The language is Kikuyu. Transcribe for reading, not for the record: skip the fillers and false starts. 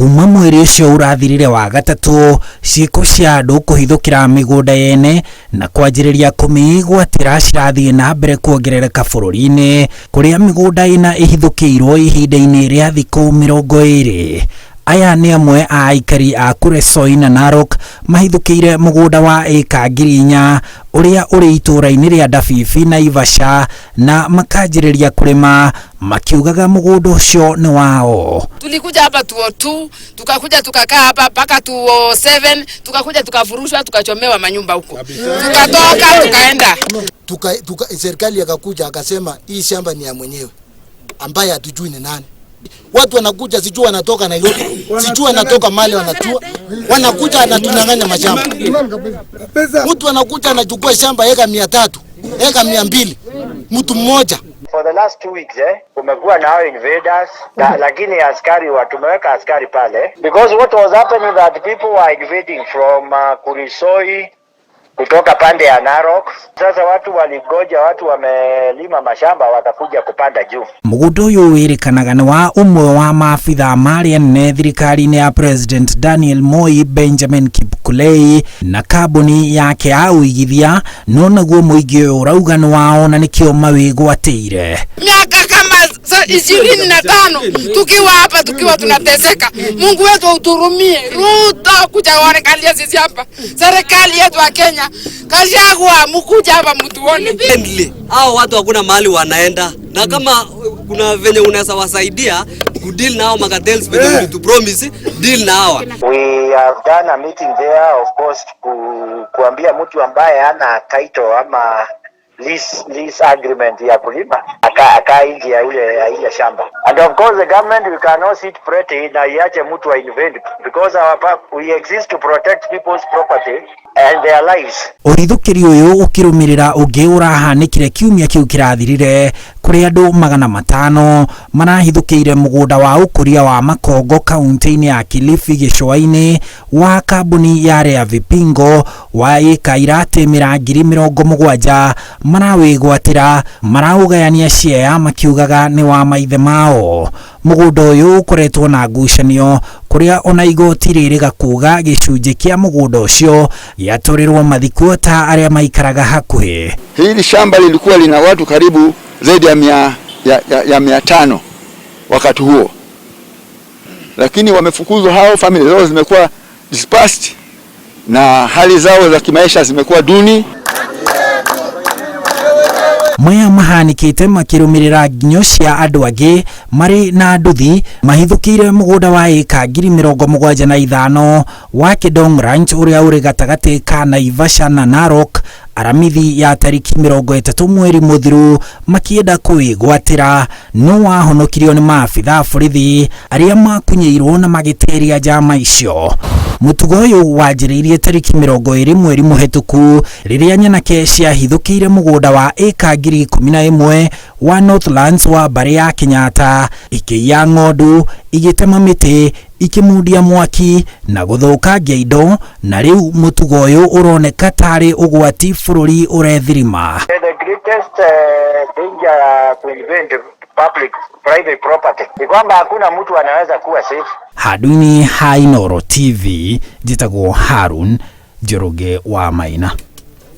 Kuma mweri ũcio ũrathirire wa gatatũ, ciĩko cia andũ kũhithũkĩra mĩgũnda yene na kwanjĩrĩria kũmĩĩgwatĩra cirathiĩ na mbere kuongerereka bũrũri-inĩ, kũrĩa mĩgũnda ĩna ĩhithũkĩirwo ihinda-inĩ rĩa thikũ 20. Aya nĩ amwe a aikari a Kuresoi na Narok mahithũkĩire mũgũnda wa ĩka 4,000 ũrĩa ũrĩ itũũra-inĩ rĩa Ndabibi Naivasha na makanjĩrĩria kũrĩma makiugaga mũgũnda ũcio nĩ wao. Tulikuja hapa 202, tukakuja tukakaa hapa mpaka 207, tukakuja tukafurushwa, tukachomewa manyumba huko, tukatoka tukaenda. Serikali akakuja akasema hii shamba ni ya mwenyewe ambaye hatujui ni nani. Watu wanakuja sijui wanatoka Nairobi, sijui wanatoka mali wanatua, wanakuja anatunyang'anya mashamba. Mtu anakuja anachukua shamba eka 300, eka 200, mtu mmoja. For the last 2 weeks, kumekuwa na hao invaders na, lakini askari wa tumeweka askari pale because what was happening that people were invading from Kurisoi kutoka pande ya Narok. Sasa watu waligoja watu wamelima mashamba wakakuja kupanda juu. Mũgũnda ũyũ wĩrĩkanaga nĩ wa ũmwe wa maabithaa marĩa anene thirikari-inĩ ya President Daniel Moi, Benjamin Kipkulei, na kambuni yake ya ũigithia, no naguo mũingĩ ũyũ ũrauga nĩ wao na nĩkĩo mawĩgwatĩire. Miaka kama 25 tukiwa hapa tukiwa tunateseka. Mungu wetu auturumie. Ruto, kuja uonekalia sisi hapa, serikali yetu ya Kenya, Gachagua, mkuja hapa mtuone. Friendly. Hao watu hakuna mahali wanaenda, na kama kuna venye unaweza wasaidia kudeal na hao macartels venye ulitu promise, deal na hawa. We have done a meeting there, of course, kuambia mtu ambaye hana title ama lease agreement ya kulima akaa nje ya ile shamba. And of course the government, we cannot sit pretty na iache mtu a invade because we exist to protect people's property and their lives. Ũhithũkĩri ũyũ ũkĩrũmĩrĩra ũngĩ ũrahanĩkire kiumia kĩu kĩrathirire, kũrĩa andũ 500 marahithũkĩire mũgũnda wa ũkũria wa makongo kaunti-inĩ ya Kilifi gĩcũa-inĩ wa kambuni ya Rea Vipingo wa ĩka iratĩmĩra 70,000, marawĩgwatĩra maraũgayania share makiugaga nĩ wa maithe mao. Mũgũnda ũyũ ũkoretwo na ngucanio kũrĩa ona igoti rĩrĩga kuga gĩcunjĩ kĩa mũgũnda ũcio gĩatũrĩrwo mathiko ta arĩa maikaraga hakuhĩ. Hili shamba lilikuwa lina watu karibu zaidi ya 500 wakati huo, lakini wamefukuzwa hao, familia zao zimekuwa dispersed na hali zao za kimaisha zimekuwa duni. Maya mahanĩkĩte makĩrũmĩrĩra nginyo cia andũ angĩ marĩ na nduthi mahithũkĩire mũgũnda wa ĩka 75,000 wa Kedong Ranch ũrĩa ũrĩ gatagatĩ ka Naivasha na Narok aramithi ya tariki 30 mweri mũthiru makĩenda kwĩgwatĩra, no wahonokirio nĩ maabitha a borithi arĩa makunyĩirwo na magĩteria njama icio. Mũtugo ũyũ wanjĩrĩirie tariki 20 mweri mũhetũku rĩrĩa nyanake ciahithũkĩire mũgũnda wa ĩka 11,000 wa Northlands wa mbarĩ ya Kenyatta, ikĩiya ng'ondu, igĩtema mĩtĩ, ikĩmundia mwaki na gũthũkangia indo, na rĩu mũtugo ũyũ ũroneka tarĩ ũgwati bũrũri ũrethirima. The greatest danger to invade public private property ni kwamba hakuna mtu anaweza kuwa safe. Handũ-inĩ ha Inooro TV, njĩtagwo Harun Njoroge wa Maina.